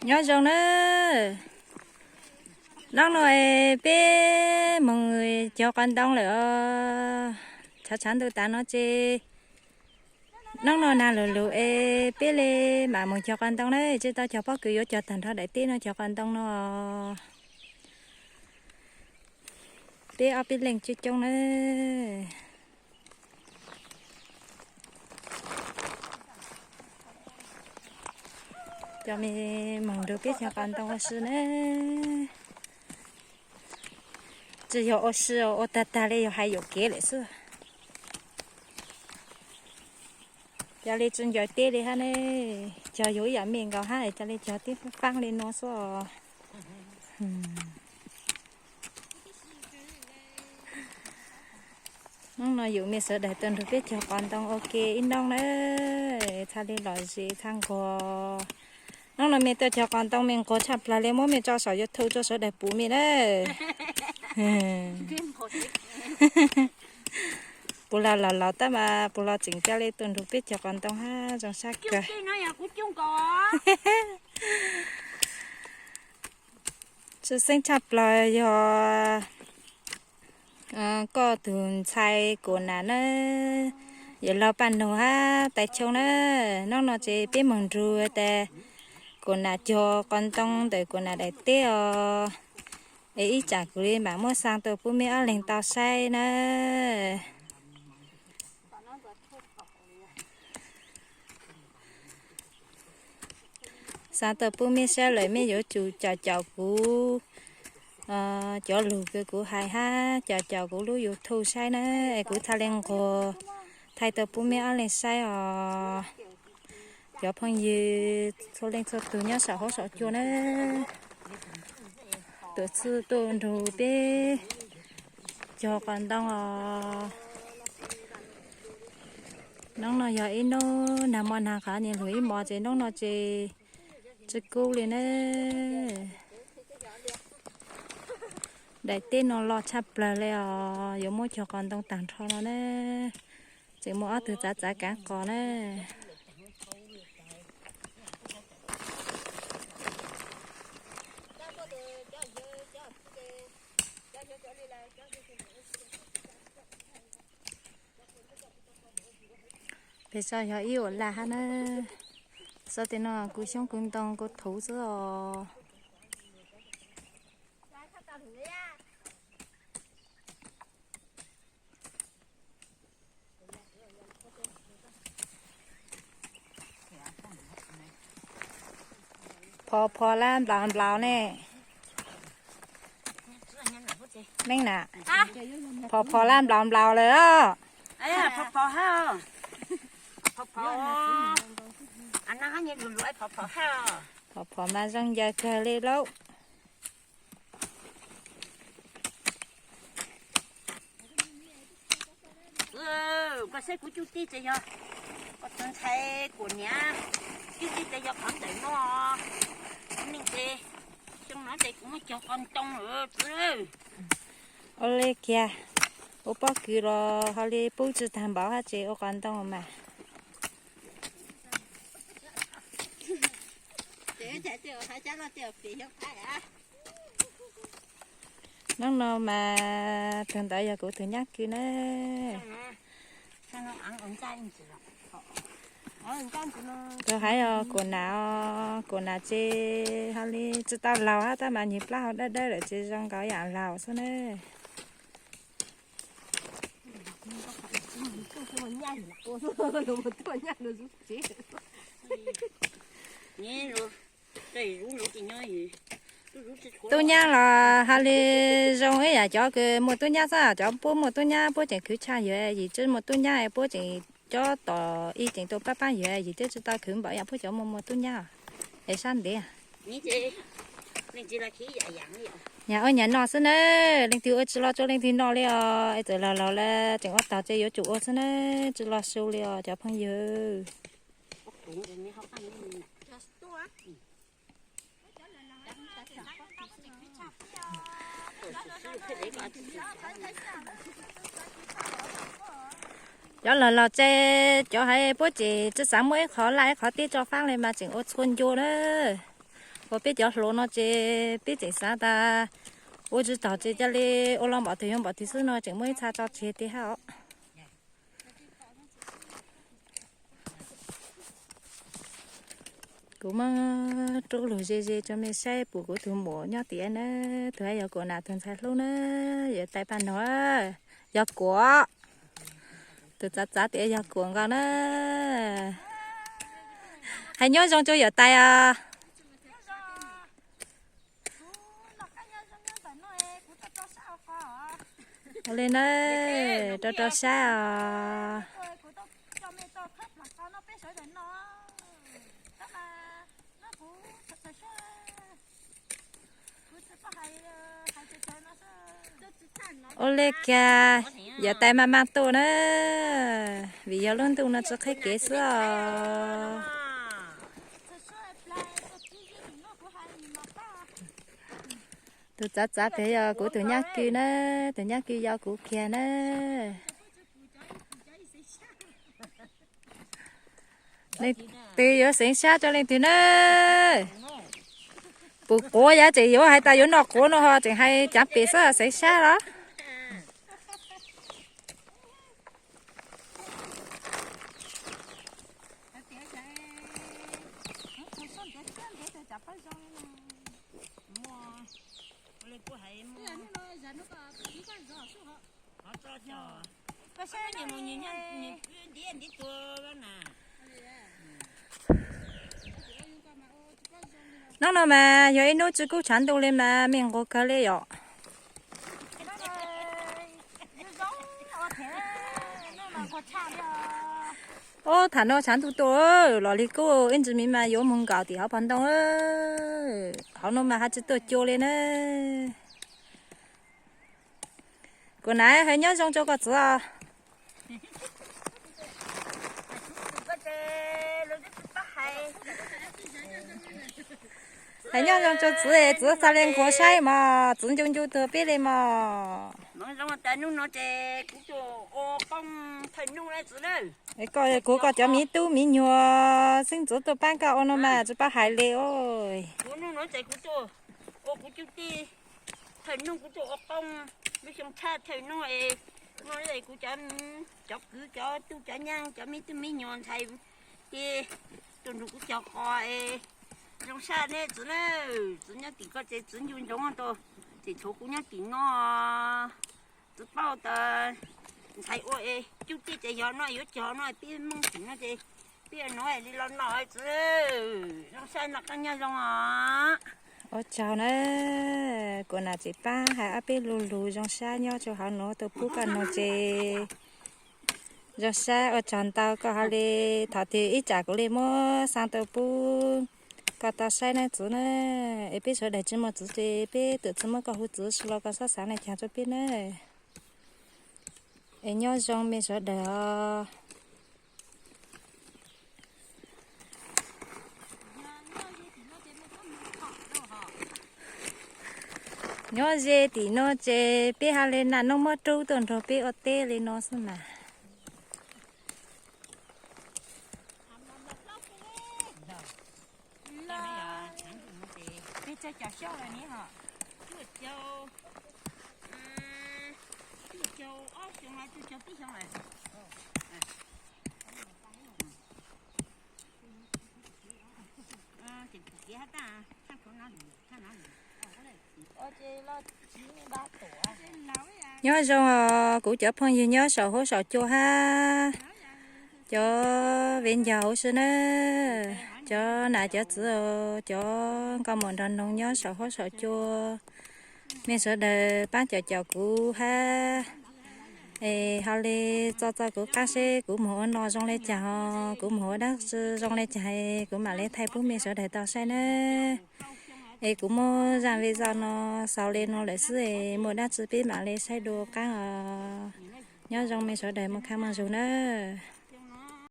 Nyob zoo na, hnub no es peb moog cog qos ntoo lawm os. Tshav tshav ntuj tas no ces hnub no nag lug lug es peb le mam moog cog qos ntoo na, tsi tau cog pob kws, yuav cog tag nrho daim teb no cog qos ntoo no. Peb ob peb leej coob coob na. Cov me moog nrug peb cog qos ntoo ua si na. Tsi yog ua si, ua tag tag le yog hais yuam kev lawm xwb. Cov le tsi ncaws teb le hab ne, cog yug ib yam me nkaus hab, cov le cog teb faab faab le nuav xwb os. Hnub no yug mej sawv daws tuaj nrug peb cog qos ntoo ua ke ib hnub na, txhaj le lom zem txhaj nquag. Hnub no mej tuaj cog qos ntoo mej nquag tshaj plawg le, muab mej tso saum YouTube rua sawv daws pum mej na. Puj Log los los tab mas Puj Log tseem ca le tuaj nrug peb cog qos ntoo hab, zoo sab kawg. Tshwj xeeb tshaj plawg yog koj tug ntxhais Kuam Nam na, yawm laug Paj Nug hab Tais Choo na. Hnub no ces peb moog nrug tas Kuam Nam cog qos ntoo ntawm Kuam Nam daim teb os. Es ib tsam kuv le mam muab xaa tuaj pub mej ob leeg tau saib na. Xaa tuaj pub mej saib lawm mej yuav tsum caum caum kuv cov lug kws kuv hais hab caum caum kuv lub YouTube saib na, es kuv txhaj le nquag thaij tuaj pub mej ob leeg saib os. Cov phooj ywg txhua leej txhua tug nyob saum huab saum cua na, tuaj txhij tuaj nrug peb cog qos ntoo os. Hnub no yog ib hnub nag mo nag qav, nyiaj lug ib mos ces hnub no ces tsi kub le na. Daim teb no loj tshaj plawg le os, yuav muab cog qos ntoo tag nrho no na. Tseem muaj ob tug txav txav kaav qos na. Peb tso yog ib uas laj hab na. Txoj tej no kuv xyoob kuv ntoo kuv thuv xwb os. Phom phom laj nplaum nplaum ne. Meej na, phom phom laj nplaum nplaum lawm os. Phom phom mas zoo ncaws kawg li lauj. Koj saib kuv cub teb ces yog, koj tus ntxhais Kuam Nam cub teb ces yog qhov ntawm no. Neej ces xyoo no ces kuv muab cog qos ntoo lawm. Ua li kiag, ua pob kws los ho li pub tsi tag npaum hab ces ua qos ntoo mas. Hnub no mas tug ntawd yog kuv tug nyab kws na. Tug hais os Kuam Nam os, Kuam Nam ces ho li tsi tau laug hab tab mas nyuag plab ho dawb dawb lawm ces zoo nkaus yam laug xwb na. Tub nyab los ha li zoo ib yam cov kws muaj tub nyab xwb, cov puab muaj tub nyab puab tseem khwv tshaj yug, yim tsi muaj tub nyab puab tseem cob tom ib tseem tuaj pab pab yug, yim twb tsi tau khwv npaum yam puab cov muaj muaj tub nyab es sab ntev. Nyag ua nyag noj xwb na, leej twg ua tsi los rua leej twg noj li os, es txawm laug laug lawm tseem ua tog ces yuav tsum ua xwb na, tsi los su li os cov phooj ywg. Cov laug laug ces cov hais puab tseem tsi xav muab ib qho laj ib qho teb tso faab li mas tseem ua txhua ncua na. Uas peb cov hluas no ces peb tseem xav tas ua tsis taus ces cia li ua los npom twg yuav npom twg xwb no tseem muaj ib txha tso tseg tiag hab os. Kuv muab rub lug ze ze rua mej saib, pum kuv tug muam nyob tim na, tug hab yog kuv nam tug ntxhais hlub na, yawm tais paj nog, yog kuv. Tug txav txav tias yog kuv nkaus na. Hais nyob zoo rua yawm tais os. Ua li na, rau rau sab os. Ua li kag, yawm tais mas mas tuaj na, vim yog lub ntuj no tsi qheb kev xwb os. Tug txav txav tias yog kuv tug nyab kws na, tug nyab kws yog kuv kiag na. Leej twg yuav xeev sab rua leej twg na? Pum quav yaav tseem yuav hais tas yuav noj quav no ho tseem hais caav pem xwb xeev sab los. Nub no mas yog ib nub tsi kub tshav ntuj li mas me nquag kawg li yom. Ub, tham no tshav ntuj tuaj los li kub ib ntsis mi mas yuav moog nkaum tim hauv paus ntoo. Hauv no mas hab tsi tuaj cua li na. Kuv nam hais nyob zoo rua koj txiv os. Hais nyob zoo rua txiv, txiv xa le nquag saib mog, txiv ncu ncu tug peb li mog. Koj kuv koj cov miv tub miv nyuag xeeb ntxwv tuaj paab koj ua no mas tsi paab hais li os. Thawj nub kuv tuaj ua qoob, lub xyoo tshaj thawj nub es, no kuv cov, cov kwv cov tub cov nyaab cov miv tub miv nyuas ntxhais ces tuaj nrug kuv cog qos es zoo sab ne txiv na. Txiv nyob tim koj ces txiv ncu ntsoov rua, ces tshuav kuv nyob tim no. Txiv paub tas ntxhais ua es cub tij ces yog no yuav cog no peb Moob tim no ces peb nuav li los no txiv. Zoo sab no koj nyob zoo os. Ua tsaug na, kuv nam tseem paab hais ob peb lug lug zoo sab nyob rua hauv nuav tuaj pub koj noog ces zoo sab ua tsaug ntau koj hab li. Thaum twg ib tsam kuv li muab xaa tuaj pub koj tau saib nawb txiv na. Es peb sawv daws tsi muaj txiv ces peb txawm tsi muab koj hu txiv, tsi los koj xob xaav le caag rua peb na. Es nyob zoo mej sawv daws os. Nyob ze tim no ces peb hab li nam noob muab rub tuaj nrug peb ua teb li no xwb mas. Nyob zoo os kuv cov phooj ywg nyob saum huab saum cua hab cov viv ncaus huv si na, cov nam cov txiv, cov nkauj muam nraug noog nyob saum huab saum cua, mej sawv daws paab caum caum kuv hab, es hab li txo txo kuv qaab seb kuv moog ua no zoo le caag, kuv moog ua dlaab tsi zoo le caag, kuv maam le thaij pub mej sawv daws tau saib na. Es kuv muab zaaj video no xaus le no lawm xwb, es muaj dlaab tsi peb maam le saib dua qaab os. Nyob zoo mej sawv daws, moog khaaj moog zug nawb.